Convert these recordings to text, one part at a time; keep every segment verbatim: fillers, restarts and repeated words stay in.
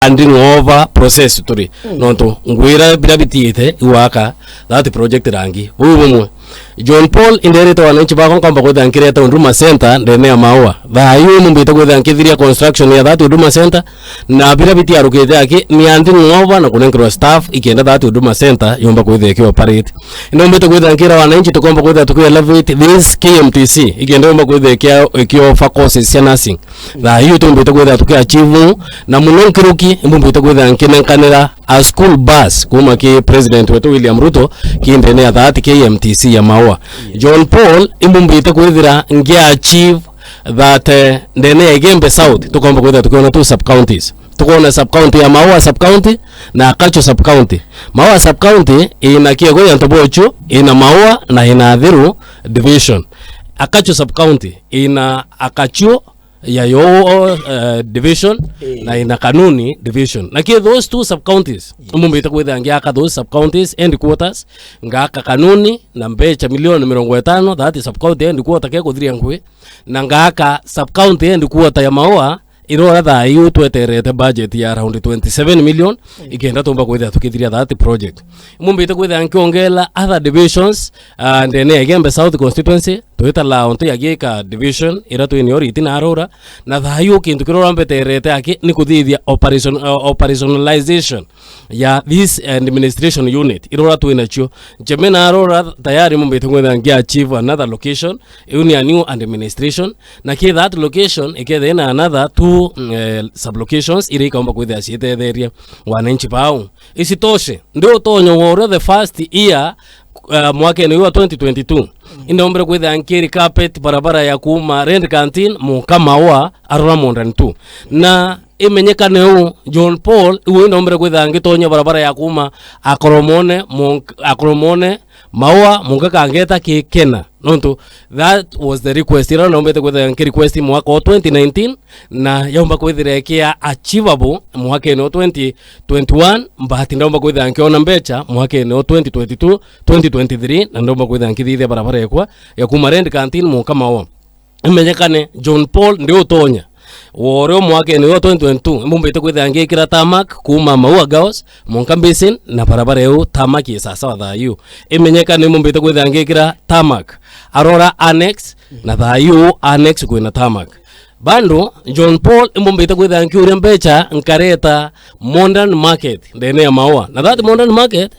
handing over process turi. Mm. Nontu ngwira bira bitiite igwaka that project rangi. Buu bumwe. John Paul, inderite wananchi bakwa nkomba kwithira nkireta Huduma Center ndene ya Maua. Thaa ii mumbite kwithira nkithiria construction ya that Huduma Center, na bira bitiarukite aki ni handing over na kunenkerwa staff ikenda that Huduma Center yumba kwithira iki operate. Indi umbite kwithira nkira wananchi tukomba kwithira tuki elevate this K M T C ikenda yumba kwithira ikia-, ikiofa courses cia nursing. Thaa ii tumbite kwithira tuki achieve, na muno nkiruki imbumbite kwithira nkinenkanira a school bus kuuma ki President wetu William Ruto ki ndene ya that K M T C ya Maua. John Paul, imbumbite kwithira ngi achieve that, eh, ndene ya Igembe South tukomba kwithira tukiona two sub counties. Tukoona sub county ya Maua sub county na Akachu sub county. Maua sub county ina kiego ya Ntobochu, ina Maua na ina Athiru division. Akachu sub county ina Akachu ya yo, eh, division, eh, na ina Kanuni division. Na ki those two sub counties, yes, mumbite kwithira ngiaka those sub counties headquarters, ngaka Kanuni na mbecha milioni mirongo itano, that is sub county headquarter ke kuthiria ngui, na ngaka sub county headquarter ya Maua, irora thaa iu tweterete budget ya around twenty seven million, mm, ikenda tumba kwithira tukithiria that project. Mumbite kwithira nkiongela other divisions, ah, ndene ya Igembe South constituency, twita Laonto ya Giika division, ira twinio riti na arora, na thaa iu kintu kiria urambeterete aki ni kuthithia operation-, uh, operationalization ya this administration unit, irora twinacio. Njeme na arora tayari mumbite kwithira ngia achieve another location, iu ni a new administration, na ki that location ikethira ina another two, mm, eh, sub-locations iria ikaumba kwithira ciitetheria wananchi bau. Isitoshe, ndi utonyo wa uria the first year, uh, mwakene uyu wa twenty twenty-two, mm, indombere kwithira nkiri carpet barabara ya kuuma Red Canteen muka Maua arora Modern two. Na imenyekane uu, John Paul, iu indombere kwithira ngitonya barabara ya kuuma Akoromone, Monk-, Akoromone, Maua, muka kangeta ki Kena. Nontu that was the request. Ira ndombete kwithira nki request mwaka wa twenty nineteen, na yaumba kwithira ikia achievable mwakene wa twenty twenty-one, but ndaumba kwithira nkiona mbecha mwakene wa twenty twenty-two, twenty twenty-three, na ndaumba kwithira nkithithia barabara ekwa ya kuuma Red Canteen muka Maua. Imenyekane, John Paul ndi utonya. Worio mwakene wa twenty twenty-two, imbumbite kwithira ngikira tarmac kuuma Maua Girls, Monka Basin, na barabara iu tarmac i sasawa thaa iu. Imenyekane, imbumbite kwithira ngikira tarmac arora annex, na thaa iu annex kwina tarmac. Bando, John Paul, imbumbite kwithira nkiuria mbecha nkareta modern market ndene ya Maua. Na that modern market,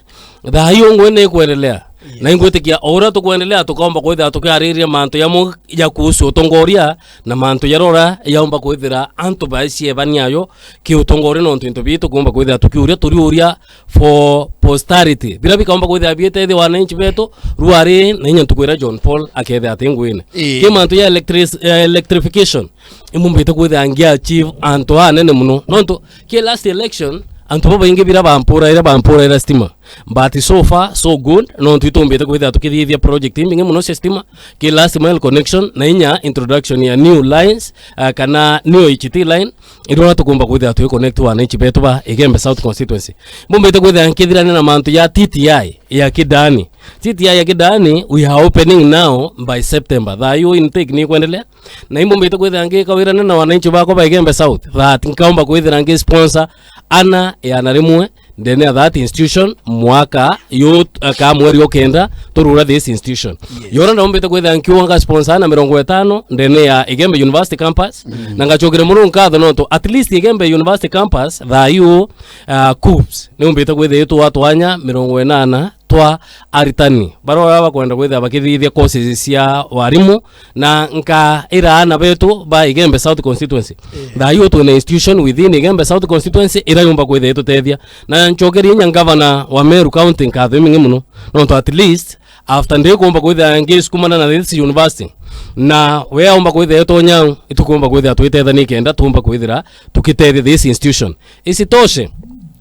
thaa iu ngui ni ikwendelea. Yes. Na ingwitikia o uria tukwendelea, tukaumba kwithira tukiariria mantu jamwe ja kuhusu utongoria na mantu jarora yaumba kwithira antu baiciebania ayo ki utongoria, nontu into bitu tukumba kwithira tukiuria turiuria for posterity. Bira bikaumba kwithira bietethia wananchi betu, ruari na inya ntuku iria John Paul akethia ati nguine. Ii. Ki mantu ya electric-, eh, electrification, imumbite kwithira ngia achieve antu anene muno. Nontu ki last election, antu babaingi bira bampuraira, bampuraira stima. But so far, so good. Nontu itumbite kwithira tukithithia project imbingi muno cia stima, ki last mile connection, na inya introduction ya new lines, ah, kana new H T line, iria tukumba kwithira twi connect wananchi betu ba Igembe South constituency. Mbumbite kwithira nkithirania na mantu ya T T I ya Kidani. T T I ya Kidani, we are opening now by September. Thaa iu intake ni ikwendelea. Na imbumbite kwithira ngika wira nene na wananchi bakwa ba Igembe South that nkaumba kwithira ngi sponsor ana ya na rimwe ndene ya that institution mwaka yu, eh, ka mweri o kenda turura this institution. Yes. Yona ndaumbite kwithira nkiuga nga sponsor ana mirongo itano ndene ya Igembe University campus, mm, na ngachokere muru nkatho nontu at least Igembe University campus thaa iu, uh, cubes ni umbite kwithira itwa twanya mirongo inana twa aritani baria bakwenda kwithira bakithithia courses cia warimu, na nkaira ana betu ba Igembe South constituency. Eh. Thaa iu twina institution within Igembe South constituency iria yumba kwithira itutethia. Na nchokerie inya ngavana wa Meru County nkatho imingi muno, nontu at least after ndikumba kwithira ngisukumana na this university, na we aumba kwithira itonya, itukumba kwithira twitethania kenda tumba kwithira tukitethia this institution. Isitoshe,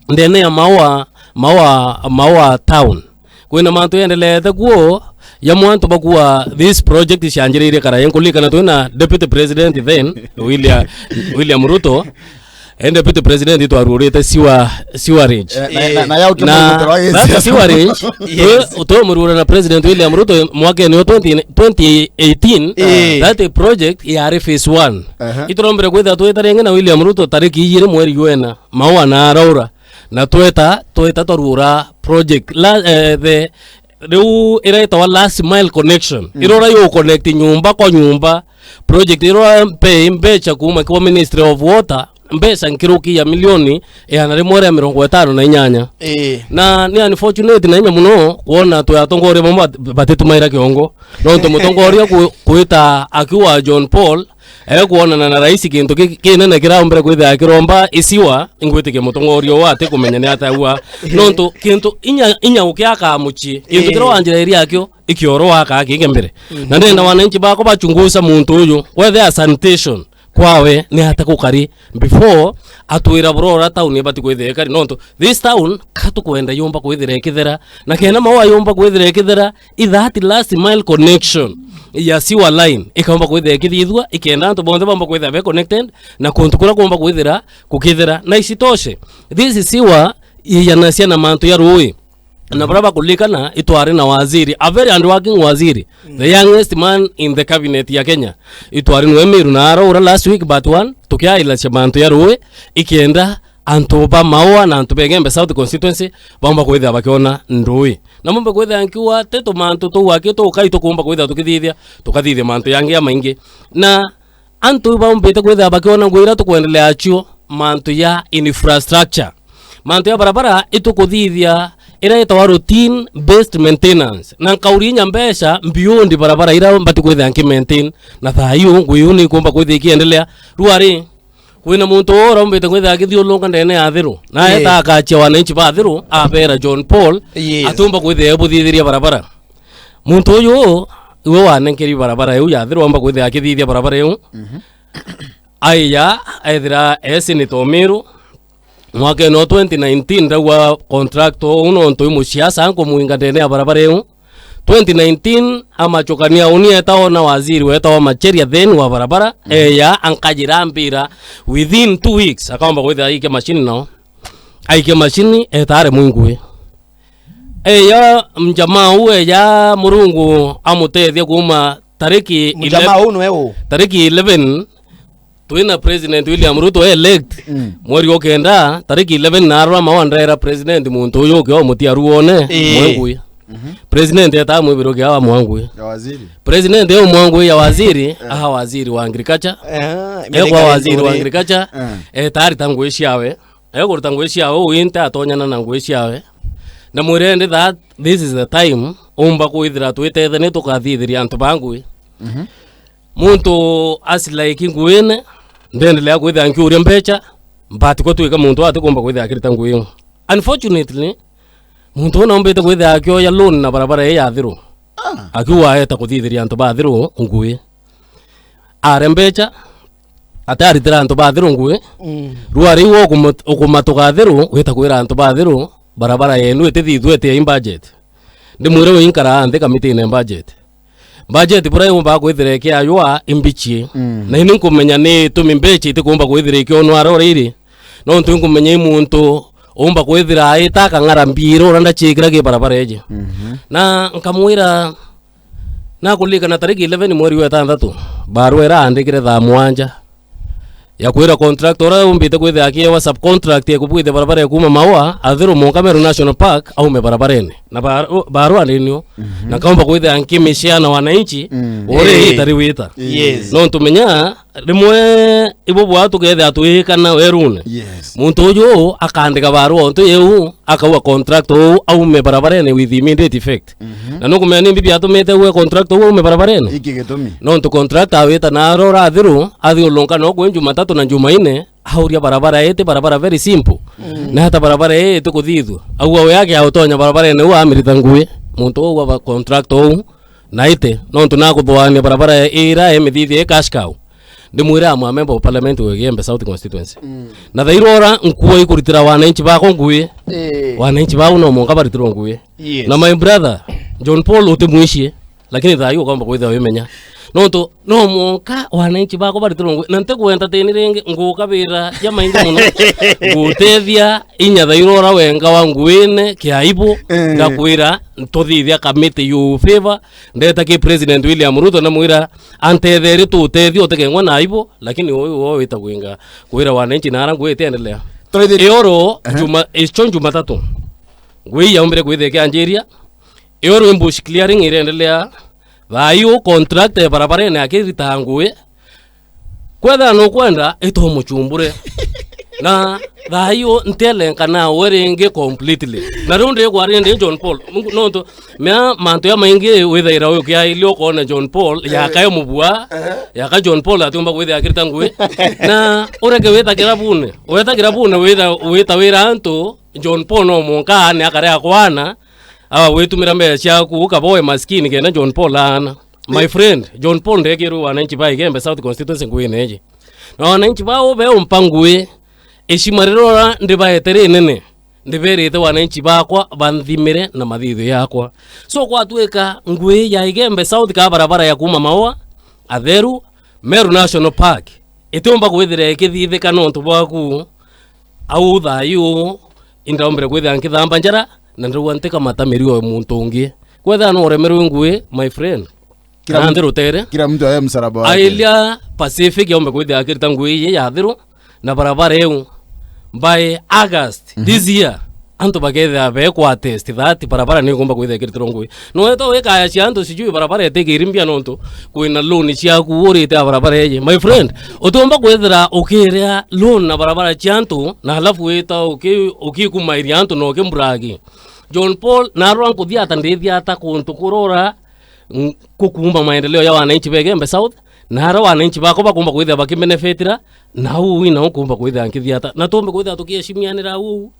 ndene ya Maua, Maua, Maua town, kwina mantu yendeleete kuo, ya mwantu bakua this project cianjiririe kara. Nkulikana twina deputy president then, William, William Ruto, Deputy President itwarurite sewer, sewerage. Eh, na, na, na yau Na kimurutiro wa that gĩcicio. Sewerage, Yes. twe-, twamurura na President William Ruto mwakene wa twenty, twenty eighteen, Eh. that project yari phase one. Aha. Iturombere kwithira twita ringi na William Ruto tariki ijiri mweri wena, Maua na araura. Na tweta, tweta twarura project. La, eh, the, riu iraitwa last mile connection. Mm. Irora yo connect nyumba kwa nyumba. Project irora mpe mbecha kuma kwa Ministry of Water, mbecha nkiruki ya milioni igana rimwe ria mirongo itano na inyanya. Ii. Na ni unfortunate na inya muno kwona twi atongoria bamwe bat-, batitumaira kiongo. Nontu mutongoria ku-, kwita akiwa John Paul, ekwonana na rais kintu ki-, kinene kiraumbire kwithira kiromba isiwa, ingwitikia mutongoria uu atikumenya ni atia aua. Nontu kintu inya, inya ukiaka mucii, kintu Ii. kiria wanjira iria akio, ikioro waka kige mbere. Mhm. Na ndenda wananchi bakwa bachunguza muntu uyu, whether a sanitation, kwawe ni ata gukari before atwira burora town ibati kwithira ikari, nontu this town ka tukwenda yumba kwithira ikithera, na kenda Maua yumba kwithira ikithera, i that last mile connection ya sewer line ikaumba kwithira ikithithua, ikenda antu bonthe baumba kwithira be connected na kuntu kuria kumba kwithira kukithera. Na isitoshe, this sewer iyanacia na mantu ya rui. Na baria bakuririkana, itwari na waziri, a very hardworking waziri, the youngest man in the cabinet ya Kenya. Itwari niwe Miru na araura last week but one, tukiailacia mantu ya rui, ikenda antu ba Maua na antu ba Igembe South Constituency baumba kwithira bakiona ndui. Na mumbe kwithira nkiuga ti tumantu tuu aki tukai tukumba kwithira tukithithia, tukathithia mantu yangi ya maingi. Na antu baumbite kwithira bakiona ngui iria tukwendelea acio, mantu ya infrastructure. Mantu ya barabara itukuthithia iria yetawa routine based maintenance. Na nkauri inya mbeca mbiundi barabara iria mbati kwithira nki maintain. Na thaa iu ngui iu nikumba kwithira ikiendelea. Rua ri, kwina muntu uu uraumbite kwithira akithiurunka ndene ya Athiru. Na Ii. eta akachia wananchi ba Athiru, abera John Paul, Yes. atumba kwithira ebuthithiria barabara. Muntu uyu, iwe wanenkeri barabara iu ya Athiru, aumba kwithira akithithia barabara iu. Mhm. Aija, ethira e senator o Miru, mwakene o twenty nineteen, ndauga contractor uu nontu i musiasa, nkumwinga ndene ya barabara iu. Twenty nineteen, amachukania uni eta ona waziri wetawa Macharia then wa barabara, Mm. eya, ankajira mbira, within two weeks, akaomba kwithira aikia machine nao. Aikia machine, etare mwingui. Eya, mjamaa uu eya, Murungu amutethia kuma tariki Mjamaa eleven, uu nwe uu? tariki eleven, twina President William Ruto elect, Mm. mweri wa kenda, tariki eleven na arora Maua ndera President muntu uyu uke o mutiaru one, Ii. mwengui. Mhm. President eta mwibiro kia wa mwangui. Ya waziri. President yo mwangui ya waziri, Eh. aha waziri wa agriculture. Eh, Ekwa waziri wa agriculture, Eh. eta arita ngui ciawe. Ekuruta ngui ciawe, uu inte atonyana na ngui ciawe. Na mwire ndi that this is the time umba kwithira twitethania tukathithiria antu ba ngui. Mhm. Muntu asilaiki nguine, ndendelea kwithira nkiuria mbecha, but kwa twika muntu atikumba kwithira akirita ngui iu. Unfortunately, muntu uu naumbite kwithira akioya loan na barabara ii ya Athiru. Ah. Akiuga aeta kuthithiria antu ba Athiru ngui. Are mbecha, ataritira antu ba Athiru ngui. Mm. Rua riu ukumut-, ukumatuka Athiru, wita kwira antu ba Athiru, barabara yenu itithithwete in budget. Ndimwire uinkaraa nthi kamitine budget. Budget bura yumba kwithira ikiaywa imbichie. Mm. Na ini nkumenya ni itumi mbecha itikumba kwithira ikionwa rori iri. Nontu nkumenya i muntu umba kwithira aita akang'ara mbira uria ndachikira ki barabara iji. Mhm. Na nkamwira, nakuririkana tariki eleven mweri wa itantatu, barua iraandikire thaa mwanja ya kwira contractor uria umbite kwithira akiewa subcontract ya kubwithia barabara ya kuma Maua Athiru mwanka Meru National Park aume barabarene. Na baru-, barua ndinio. Mhm. Na kaumba kwithira nkimishia na wananchi, Mm. uri Ii. itari wita. Yes. No ntumenya, rimwe ibo bwa tukethira twikana werune. Yes. Muntu uju akandika barua ontu yeu, akauga contractor uu aume barabarene with immediate effect. Mhm. Na nukumenya ni mbi biatumite uwe contractor uu aume barabarene? Iki gitumi. Nontu contractor awita na arora Athiru, athiurunka no kwi Jumatatu na Jumaine, auria barabara ii ti barabara very simple. Mm. Na hata barabara ii itikuthithua. Augua we ake autonya barabarene uu amirita ngui. Muntu uu wa contractor uu, na ite, nontu nakuthwania barabara ira emithithia i cash cow. Ndimwire amwe a member of parliament wa Igembe South Constituency. Mm. Na thairora nkua ikuritira wananchi bakwa ngui. Eh. Wananchi bau no mwanka baritirwe ngui. Yes. Na my brother, John Paul utimwishie. Lakini thaa ii ukomba kwithira wimenya. Nontu no mwanka wananchi bakwa baritirwe ngugi, na ntikwenda teni ringi, ngukabira jamaingi mono. Ngutethia inya thairo ura wenga wa nguine kia aibu, eh, ngakwira ntuthithia kamiti you favor, ndeta ki President William Ruto, namwira antetherie tutethie utikengwa na aibu, lakini uyu wo wita kwinga kwira wananchi nara ngui itiendelea. Turaithiri- Ioro, ehe, juma, icho Jumatatu. Ngui yaumbire kwithia ikianjiria. Ioro bush clearing irendelea. Thaa ii contractor ya barabarene akirita ngui. Kwethira nukwenda, ita umuchumbure. Na thaa ii ntielenkana we ringi completely. Na riu ndigwa rindi John Paul. Mungu, nontu, mea mantu ya maingi withaira ukiailia ukona John Paul, eh, yaka ya mubua, eh, yaka John Paul atiumba kwithia akirita ngui. Na ureke wita kirabune. Weta kirabune wita, wita wira antu, John Paul no mwanka aane akare akwana, aba gwitumira mbeca ciaku, ukaba we maskini kenda John Paul aana. My friend, John Paul ndekirwe wananchi ba Igembe South Constituency nguine iji. Na wananchi bao be umpa ngui, eshima riria ndibaete rinene, ndiberite wananchi bakwa banthimire na mathithio yakwa. So gwatuika ngui ya Igembe South ka barabara ya kuma Maua, Atheru, Meru National Park, itiumba kwithira ikithithika nontu bwaku. Au thaa ii uu, indaombire kwithira nkithamba njara, na ndirauga ntikamata mirio ya muntu ungi. Kwethira no uremerwe ngui, my friend, kila kana mtu, nthi rutere, kila mtu aye msalaba wake. Ailia Pacific yaumbe kwithira akirita ngui ii ya thiru, na barabara iu, by August, mhm, this year, antu bakethira bekwa test that barabara ni ikumba kwithira ikiritirwe ngui. Nwetwa wikaya cia antu sijui barabara itikiri mbia nontu kwina loan ciaku urite a barabara iji. My friend, utiumba kwithira ukiria loan na barabara cia antu, na alafu wita uki-, ukikumairia antu na ukimburagi. John Paul, narwa nkuthi ata, ndithi ata kuntu kurora, n-, kukumba maendeleo ya wananchi ba Igembe South, na ara wananchi bakwa bakumba kwithira bakibenefitira, na uu wina ukumba kwithira nkithi ata. Na tumbe kwithira tukieshimianira uu.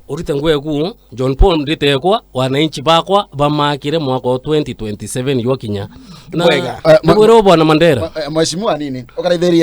Urite ngui eku, John Paul ndite ekwa, wananchi bakwa bamakire mwaka wa twenty twenty-seven jwakinya. Na bwega. Eh, ma-, nigwira bwana Mandera. Ma-, eh, mheshimiwa nini? Ukaraithiria.